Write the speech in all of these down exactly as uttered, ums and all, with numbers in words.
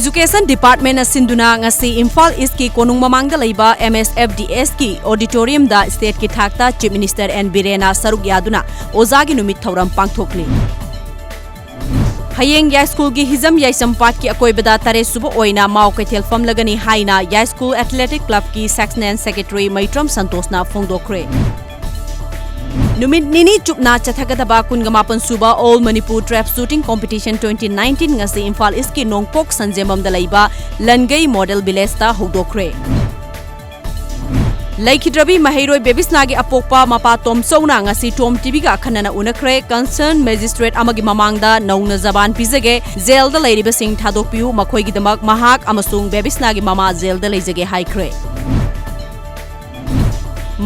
Education Department ꯅ ꯁꯤꯟꯗꯨꯅ ꯉꯁꯤ ꯏꯝꯐꯥꯜ ꯏꯁꯀꯤ ꯀꯣꯅꯨꯡ ꯃꯃꯥꯡꯗ ꯂꯩꯕ M S F D S ꯀꯤ auditorium ꯗ state ꯀꯤ ꯊꯥꯛꯇ Chief Minister N ꯕꯤꯔꯦꯟꯅ ꯁꯔꯨꯛ ꯌꯥꯗꯨꯅ ꯑꯣꯖꯥꯒꯤ ꯅꯨꯃꯤꯠ ꯊꯧꯔꯝ ꯄꯥꯡꯊꯣꯛꯂꯤ꯫ ꯍꯌꯦꯡ ꯌꯥꯏꯁ꯭ꯀꯨꯜꯒꯤ ꯍꯤꯖꯝ ꯌꯥꯏꯁꯝ ꯄꯥꯠꯀꯤ ꯑꯀꯣꯏꯕꯗ ꯇꯔꯦꯠ ꯁꯨꯕ ꯑꯣꯏꯅ ꯃꯥꯎ ꯀꯩꯊꯦꯜ ꯐꯝꯂꯒꯅꯤ ꯍꯥꯏꯅ ꯌꯥꯏꯁ꯭ꯀꯨꯜ Athletic Club ꯀꯤ Sectional Secretary ꯃꯩꯇ꯭ꯔꯝ ꯁꯟꯇꯣꯁꯅ ꯐꯣꯡꯗꯣꯛꯈ꯭ꯔꯦ꯫ ꯅꯨꯃꯤꯠ ꯅꯤꯅꯤ ꯆꯨꯞꯅ ꯆꯠꯊꯒꯗꯕ ꯀꯨꯟꯒ ꯃꯥꯄꯟ ꯁꯨꯕ All Manipur Trap Shooting Competition twenty nineteen ꯉꯁꯤ ꯏꯝꯐꯥꯜ ꯏꯁꯀꯤ ꯅꯣꯡꯄꯣꯛ ꯁꯟꯖꯦꯝꯕꯝꯗ ꯂꯩꯕ ꯂꯟꯒꯩ Model Village ꯇ ꯍꯧꯗꯣꯛꯈ꯭ꯔꯦ꯫ ꯂꯩꯈꯤꯗ꯭ꯔꯕꯤ ꯃꯍꯩꯔꯣꯏ ꯕꯦꯕꯤꯁꯅꯥꯒꯤ ꯑꯄꯣꯛꯄ ꯃꯄꯥ ꯇꯣꯝꯆꯧꯅ ꯉꯁꯤ ꯇꯣꯝ ꯇꯤꯚꯤꯒ ꯑꯈꯟꯅꯅ ꯎꯅꯈ꯭ꯔꯦ꯫ Concerned magistrate ꯑꯃꯒꯤ ꯃꯃꯥꯡꯗ ꯅꯧꯅ ꯖꯕꯥꯟ ꯄꯤꯖꯒꯦ, ꯖꯦꯜꯗ ꯂꯩꯔꯤꯕꯁꯤꯡ ꯊꯥꯗꯣꯛꯄꯤꯌꯨ, ꯃꯈꯣꯏꯒꯤꯗꯃꯛ ꯃꯍꯥꯛ ꯑꯃꯁꯨꯡ ꯕꯦꯕꯤꯁꯅꯥꯒꯤ ꯃꯃꯥ ꯖꯦꯜꯗ ꯂꯩꯖꯒꯦ ꯍꯥꯏꯈ꯭ꯔꯦ꯫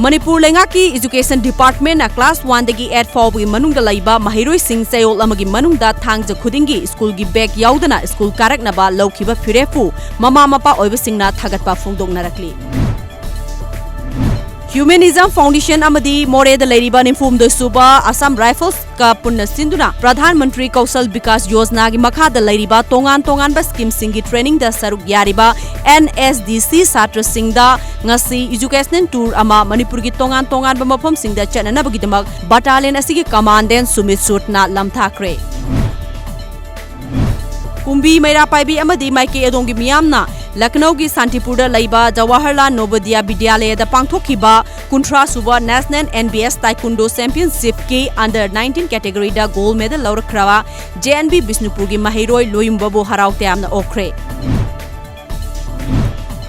ꯃꯅꯤꯄꯨꯔ ꯂꯩꯉꯥꯛꯀꯤ Education Department ꯅ class one ꯗꯒꯤ eight ꯐꯥꯎꯕꯒꯤ ꯃꯅꯨꯡꯗ ꯂꯩꯕ ꯃꯍꯩꯔꯣꯏꯁꯤꯡ ꯆꯌꯣꯜ ꯑꯃꯒꯤ ꯃꯅꯨꯡꯗ ꯊꯥꯡꯖ ꯈꯨꯗꯤꯡꯒꯤ ꯁ꯭ꯀꯨꯜꯒꯤ bag ꯌꯥꯎꯗꯅ ꯁ꯭ꯀꯨꯜ ꯀꯥꯔꯛꯅꯕ ꯂꯧꯈꯤꯕ ꯐꯤꯔꯦꯞꯄꯨ ꯃꯃꯥ ꯃꯄꯥ ꯑꯣꯏꯕꯁꯤꯡꯅ ꯊꯥꯒꯠꯄ ꯐꯣꯡꯗꯣꯛꯅꯔꯛꯂꯤ꯫ Humanism Foundation ꯑꯃꯗꯤ ꯃꯣꯔꯦꯗ ꯂꯩꯔꯤꯕ ꯅꯤꯐꯨꯍꯨꯝꯗꯣꯏ ꯁꯨꯕ Assam Rifles ꯀ ꯄꯨꯟꯅ ꯁꯤꯟꯗꯨꯅ ꯄ꯭ꯔꯙꯥꯟ ꯃꯟꯇ꯭ꯔꯤ ꯀꯧꯁꯜ ꯕꯤꯀꯥꯁ ꯌꯣꯖꯅꯥꯒꯤ ꯃꯈꯥꯗ ꯂꯩꯔꯤꯕ ꯇꯣꯉꯥꯟ ꯇꯣꯉꯥꯟꯕ scheme ꯁꯤꯡꯒꯤ training ꯗ ꯁꯔꯨꯛ ꯌꯥꯔꯤꯕ N S D C ꯁꯥꯇ꯭ꯔꯁꯤꯡꯗ ꯉꯁꯤ educational tour ꯑꯃ ꯃꯅꯤꯄꯨꯔꯒꯤ ꯇꯣꯉꯥꯟ ꯇꯣꯉꯥꯟꯕ ꯃꯐꯝꯁꯤꯡꯗ ꯆꯠꯅꯅꯕꯒꯤꯗꯃꯛ battalion ꯑꯁꯤꯒꯤ commandant ꯁꯨꯃꯤꯠ ꯁꯨꯠꯅ ꯂꯝꯊꯥꯈ꯭ꯔꯦ꯫ ꯀꯨꯝꯕꯤ ꯃꯩꯔꯥ ꯄꯥꯏꯕꯤ ꯑꯃꯗꯤ ꯃꯥꯏꯀꯩ ꯑꯗꯣꯝꯒꯤ ꯃꯤꯌꯥꯝꯅ ꯂꯈꯅꯧꯒꯤ ꯁꯥꯟꯇꯤꯄꯨꯔꯗ ꯂꯩꯕ ꯖꯋꯥꯍꯔꯂꯥꯜ ꯅꯣꯕꯣꯗꯤꯌꯥ ꯕꯤꯗ꯭ꯌꯥꯂꯌꯗ ꯄꯥꯡꯊꯣꯛꯈꯤꯕ ꯀꯨꯟꯊ꯭ꯔꯥ ꯁꯨꯕ National N B S Taekwondo Championship ꯀꯤ under nineteen category ꯗ gold medal ꯂꯧꯔꯛꯈ꯭ꯔꯕ J N B ꯕꯤꯁꯅꯨꯄꯨꯔꯒꯤ ꯃꯍꯩꯔꯣꯏ ꯂꯣꯌꯨꯝꯕꯕꯨ ꯍꯔꯥꯎ ꯇꯌꯥꯝꯅ ꯑꯣꯛꯈ꯭ꯔꯦ꯫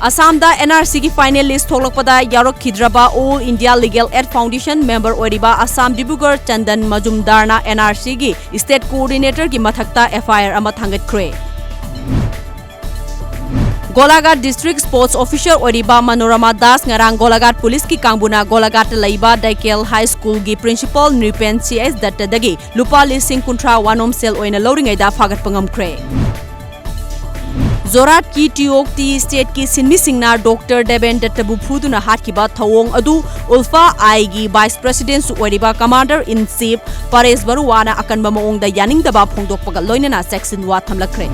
ꯑꯁꯥꯝꯗ N R C ꯒꯤ final list ꯊꯣꯛꯂꯛꯄꯗ ꯌꯥꯎꯔꯛꯈꯤꯗ꯭ꯔꯕ All India Legal Aid Foundation member ꯑꯣꯏꯔꯤꯕ Assam Dibrugarh ꯆꯟꯗꯟ ꯃꯖꯨꯝꯗꯥꯔꯅ N R C ꯒꯤ state coordinator ꯒꯤ ꯃꯊꯛꯇ F I R ꯑꯃ ꯊꯥꯡꯒꯠꯈ꯭ꯔꯦ꯫ ꯒꯣꯂꯥꯘꯥꯠ district sports officer ꯑꯣꯏꯔꯤꯕ ꯃꯅꯣꯔꯃꯥ ꯗꯥꯁ ꯉꯔꯥꯡ ꯒꯣꯂꯥꯘꯥꯠ ꯄꯨꯂꯤꯁꯀꯤ ꯀꯥꯡꯕꯨꯅ ꯒꯣꯂꯥꯘꯥꯠꯇ ꯂꯩꯕ ꯗꯥꯏꯀꯦꯜ High School ꯒꯤ principal ꯅ꯭ꯔꯤꯄꯦꯟ C S ꯗꯠꯇꯗꯒꯤ ꯂꯨꯄꯥ ꯂꯤꯁꯤꯡ ꯀꯨꯟꯊ꯭ꯔꯥ ꯋꯥꯅꯣꯝ ꯁꯦꯜ ꯑꯣꯏꯅ ꯂꯧꯔꯤꯉꯩꯗ ꯐꯥꯒꯠꯄ ꯉꯝꯈ꯭ꯔꯦ꯫ ꯖꯣꯔꯍꯥꯠꯀꯤ T O K T state ꯀꯤ ꯁꯤꯟꯃꯤꯁꯤꯡꯅ Doctor ꯗꯦꯕꯦꯟ ꯗꯠꯇꯕꯨ ꯐꯨꯗꯨꯅ ꯍꯥꯠꯈꯤꯕ ꯊꯧꯑꯣꯡ ꯑꯗꯨ ULFA I ꯒꯤ vice president ꯁꯨ ꯑꯣꯏꯔꯤꯕ commander in chief ꯄꯔꯦꯁ ꯕꯔꯨꯋꯥꯅ ꯑꯀꯟꯕ ꯃꯑꯣꯡꯗ ꯌꯥꯅꯤꯡꯗꯕ ꯐꯣꯡꯗꯣꯛꯄꯒ ꯂꯣꯏꯅꯅ ꯆꯦꯛꯁꯤꯟ ꯋꯥ ꯊꯝꯂꯛꯈ꯭ꯔꯦ꯫